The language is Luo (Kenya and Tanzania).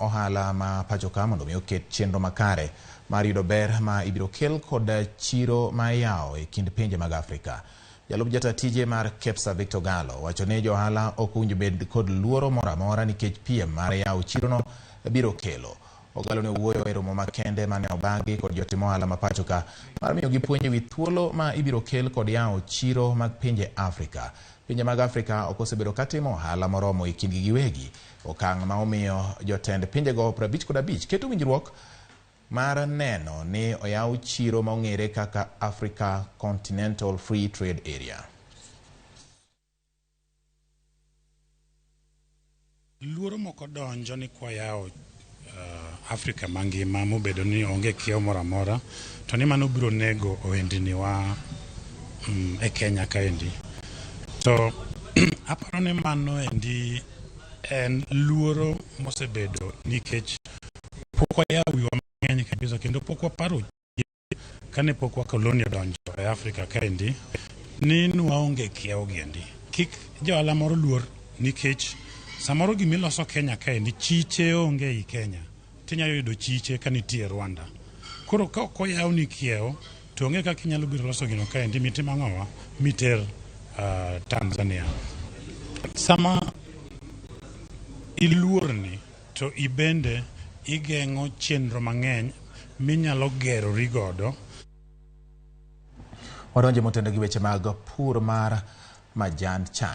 ohala ma pachoka mondo mi oket chenro makare mar yudo ber ma ibiro kel kod chiro ma iyawo e kind pinje mag Afrika. Jalup jata tije mar KEPSA Victor Galo wacho ni johala ok owinjo bed kod luoro moro amora nikech piem mar yawo chirono biro kelo. Ogalo ne owuoyo e romo makende mane obagi kod jotim ohala ma pachoka mar miyogi puonj ewi thuolo ma ibiro kel kod yawo chiro mag pinje Afrika. Pinje mag Afrika ok osebedo katimo ohala moromo e kindgi giwegi, okang' ma omiyo jotend pinjego 55 keto winjruok mar neno ni oyaw chiro ma ong'ere kaka Africa Continental Free Trade Area. Luoro moko donjo ni kwayawo Afrika mangima mobedo ni onge kiewo moro amora to ni mano biro nego ohendni wa e Kenya kaendi. To aparo ni mano endi en luoro mosebedo nikech pok wayawo wiwa mang'eny kabisa kendo pok waparo kane pok wakoloni odonjo e Afrika kaendi ni nwaonge kiewo giendi. Kik johala moro luor nikech samoro gimiloso Kenya kaendi chiche onge ei Kenya tinyalo yudo chiche ka nitie Rwanda. Koro ka ok oyawni kiewo to onge kaka inyalo biro loso gino kaendi mitim ang'owa miter Tanzania. Sama iluorni to ibende igeng'o chenro mang'eny minyalo gerori godo. Wadonje motendo gi weche mag pur mar majand chai.